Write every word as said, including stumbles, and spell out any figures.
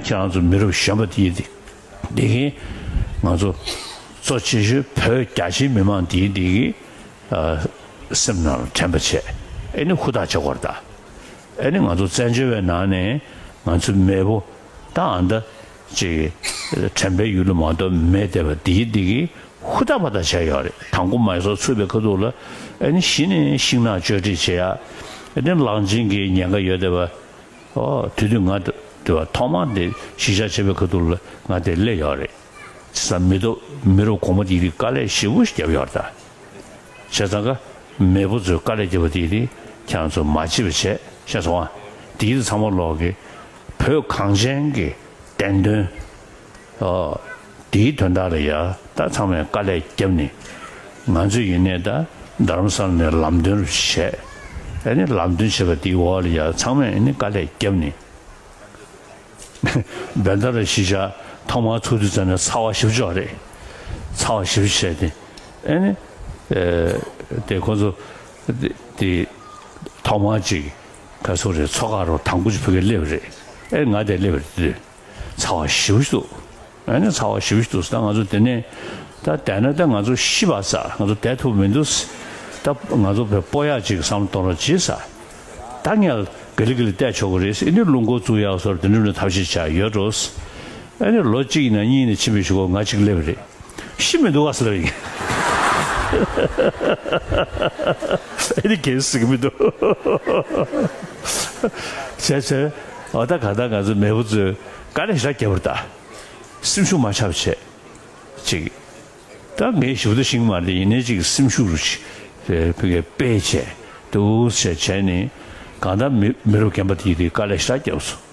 ཁྱེད་རང་ཚོ་མི་རབས་གཞོན་པ་དེ་ཡིན་དེ་དེ་གིས་ང་ཚོ་གཙོ་ཆེ་ཤོས་བོད་རྒྱ་ཆེའི་མི་མང་དེ་ཡིན་དེ་གིས་སེམས་ནང་ལ་དྲན་པ་བྱས། ཨེ་ནི་ཧུར་ཐག་བྱེད་དགོས་རེད་ད། ཨེ་ནི་ང་ཚོ་བཙན་བྱོལ་བའི་ནང་ནས་ང་ཚོའི་མེས་པོ་ད་ཨ་ད་ཅིག་དྲན་པའི་ཡུལ་ལ་མ་གཏོགས་མེད་བསྡད་པ་དེ་ཡིན་དེ་གིས་ཧུར་ཐག་པ་ད་བྱས་ཡོད་རེད། དང་པོ་མ་སོ་ཚུད་པའི་ཁ་ཐུག་ལ་ཨེ་ནི་གཞི་ནས་ཤིང་ནགས་གཅོད་འབྲེག་བྱེད་ཡ། ཨེ་ནི་གླང་ཆེན་གྱི་ཉེན་ཁ་ཡོད་བསྡད་པ། ཨོ་དེ་དུས་ང་དེ་བ་ཐོག་མར་དེ་གཞིས་ཆགས་ཆེན་པོའི་ཁ་ཐུག་ལ་ང་དེ་སླེབས་ཡོད་རེད། བྱས་ཙང་མི་ཐོག་མི་རབས་གོང་མ་དེ་དེ་དཀའ་ལས་ཞེ་པོ་ཞིག་བརྒྱབ་ཡོད་རེད་ད། བྱས་ཙང་ཀ་མེས་པོ་ཚོས་དཀའ་ལས་བརྒྱབ་པ་དེ་དེ་ཁྱེད་རང་ཚོ་མ་བརྗེད་པ་བྱས། ཤེས་སོང་ཨ། དེ་དེ་ཚང་མ་ལོག་གི་བོད་གངས་ཅན་གྱི་བསྟན་དོན། ཨོ། དེའི་དོན་དག་ལ་ཡ་ད་ཚང་མས་དཀའ་ལས་བརྒྱབ་ནས། ང་ཚོས་ཡིན་ནའི་ད་རྡ་རམ་ས་ལ་ནས་ལམ་སྟོན་རུ་བྱས། ཨ་ནི་ལམ་སྟོན་བྱས་པ་དེའི་འོག་ལ་ཡ་ཚང་མས་ཨ་ནི་དཀའ་ལས་བརྒྱབ་ནས། བན་ད་ར་གཞིས་ཆགས་ཐོག་མར་ཚུགས་དུས་ཙམ་ནས་ཚ་བ་ཞེ་པོ་ཅིག་རེད། ཚ་བ་ཞེ་པོ་ཅིག་བྱས་ཏེ། ཨ་ནི། ཨེ། དེ་ཁོ་ཚོ། དེ། དེ། ཐོག་མར་ཅིག་ག་ཚོད་རེད། མཚོ་ཁ་རུ་དང་པོ་ཅིག་ཕ་གིར་སླེབས་རེད། ཨེ་ང་དེར་སླེབས་རེད་དེ་དུས། ཚ་བ་ཞེ་པོ་ཅིག་འདུག་ཨ་ནི་ཚ་བ་ཞེ་པོ་ཅིག་འདུག་ད་ང་ཚོ་དེ་ནས་ད་བསྡད་ན་ད་ང་ཚོ་ཤི་བ་ས། ང་ཚོ་བསྡད་ཐུབ་མི་འདུག་ད་ང་ཚོ་བོད་སྤོ་ཡག་ཅིག་བསམ་བློ་གཏོང་རོགས་གྱིས་ས། ད་ངས་ག་ལེ་ག་ལེ་བསྡད་ཆོག་གི་རེད་ཟེར། ཨ་ནི་རླུང་འཁོར་བཙུགས་ཡག་སོགས་དེ་འདྲ་ལ་ཐབས་ཤེས་བྱས་ཡོད་འགྲོ། ཨ་ནི་ལོ་གཅིག་ཡིན་ན་གཉིས་ཡིན་ན་ཕྱིན་པའི་གཞུག་གུ་ང་གཅིག་སླེབས་རེད། ཤི་མི་འདུག་ག་ཟེར་ལབ་ཡིན། ཨ་ནི་གལ་སྲིད་མི་འདུག་བྱས་བྱས། འོ་ད་ག་ད་ང་ཚོ་མེས་པོ་ཚོས་དཀའ་ལས་ཞེ་དྲག་བརྒྱབ་པ་རེད་ད། སེམས་ཤུགས་མ་ཆག་བྱས། ཅིག་ད་ངས་ཞིབ་ཏུ་ཤེས་ཀྱི་མ་རེད། ཡིན་ནའི་ཅིག་སེམས་ཤུགས་རུ་ཅིག་དེ་ཕ་གིར་སྤེལ་བྱས་འདུག་བྱས་བྱས་ནས་གང་ལྟར་མི་མི་རབས་རྒན་པ་དེ་དེ་དཀའ་ལས་ཞེ་དྲག་བརྒྱབ་སོང་